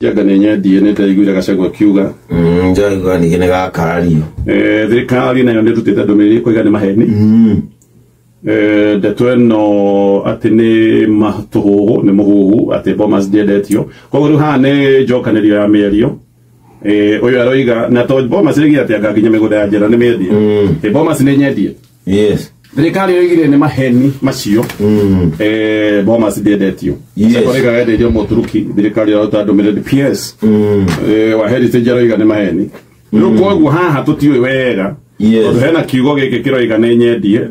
Njenga nĩ nyendie nĩ ndaiguire Gachagua akiuga. Njaigua ningĩ nĩ gakarario. Thirikari nayo nĩ ĩrutĩte ndũmĩrĩri ĩkoiga nĩ maheni. Ndeto ĩno atĩ nĩ matũhũhũ nĩ mũhuhu atĩ Bomas ndĩendetio. Koguo rĩu haha nĩ njokanĩrio ya mĩario. Ũyũ aroiga na to Bomas rĩgĩ atĩ anga nginya mĩgũnda ya njera nĩ mĩendie. Bomas nĩ nyendie. Yes. Thirikari yoigire nĩ maheni macio. Bomas ndĩendetio. Yes. Gachagua aroiga yendeirio Mũturuki, thirikari ĩraruta ndũmĩrĩri PS. Wa Heritage aroiga nĩ maheni. Rĩu koguo haha tũtiũĩ wega. Yes. Tondũ hena kiugo gĩkĩ kĩroiga nĩ nyendie.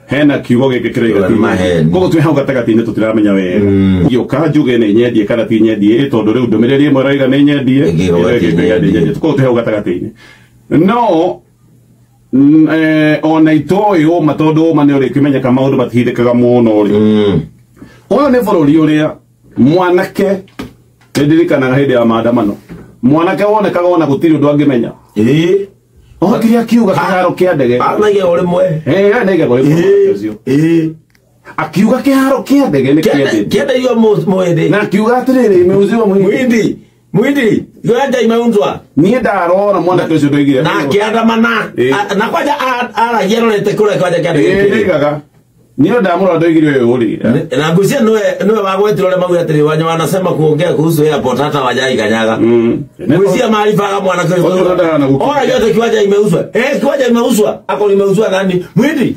Hena kiugo gĩkĩ kĩroiga Nĩ ti nyendie. maheni. Koguo twĩ hau gatagatĩ-inĩ tũtiramenya wega. Gĩũka njuge nĩ nyendie kana ti nyendie ĩ tondũ rĩu ndũmĩrĩri ĩmwe ĩroiga nĩ nyendie, Ĩngĩ ĩroiga ĩrĩa ĩngĩ ti ĩkoiga ndĩ nyendie. nyendie. Koguo twĩ hau gatagatĩ-inĩ. No ona itoĩ ũma tondũ ũma nĩ ũrĩkĩmenyeka maũndũ matihithĩkaga mũno rĩ. Ũyũ nĩ bũrũri ũrĩa mwanake nĩ ndirikanaga hĩndĩ ya maandamano mwanake wonekaga ona gũtirĩ ũndũ angĩmenya. Ĩĩ. Okire akiuga kĩharo kĩa ndege. Anaige o rĩmwe. Anaigagwo rĩmwe mwanake ũcio. Ĩĩ. Akiuga kĩharo kĩa ndege nĩ kĩendetio. Kĩendeirio Mũhĩndĩ. Na akiuga atĩrĩrĩ imeuziwa Mũhĩndĩ. Muhindi. Muhindi. Kiwanja imeuzwa. Niĩ ndarora mwanake ũcio ndoigire. Na akĩandamana. Ĩĩ. Na kwanja aragia arorete kũrĩa kiwanja kĩa ndege kĩrĩ. Nĩigaga. Niĩ ndamũrora ndoigire ũyũ rĩ. Na ngwĩciria nĩwe wagwetirwo ũrĩa maugire atĩrĩ wanya wanasema kuongea kuhusu airport hata wajai kanyaga. Ngwĩciria maaribaga mwanake ũcio. Ũcio ndahana gũkinya. Ora yote kiwanja imeuzwa. Kiwanja imeuzwa. Ako limeuzwa nani? Muhindi.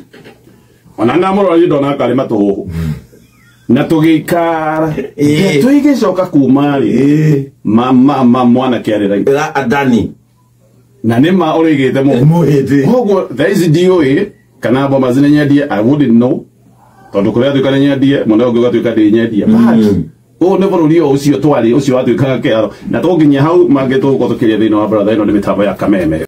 Ona ndamũrora niĩ ndona karĩ matũhũhũ. Na tũgĩikara. Ĩĩ. Ndeto igĩcoka kuma rĩ. Ma mwanake arĩ right. Ĩra Adani. Na nĩ ma ũrĩgĩte mũno. Muhindi. Koguo thaa ici ndiũĩ kana Bomas nĩ nyendie, I wouldn't know. Tondũ kũrĩa atuĩka nĩ nyendie, mwena ũngĩ ũgatuĩka ndĩ nyendie. But ũyũ nĩ bũrũri o ũcio twarĩ, ũcio watuĩkaga kĩharo. Na tũnginya hau mangĩ tũgũkorwo tũkĩria thĩinĩ wa baratha ĩno nĩ mĩtambo ya Kameme.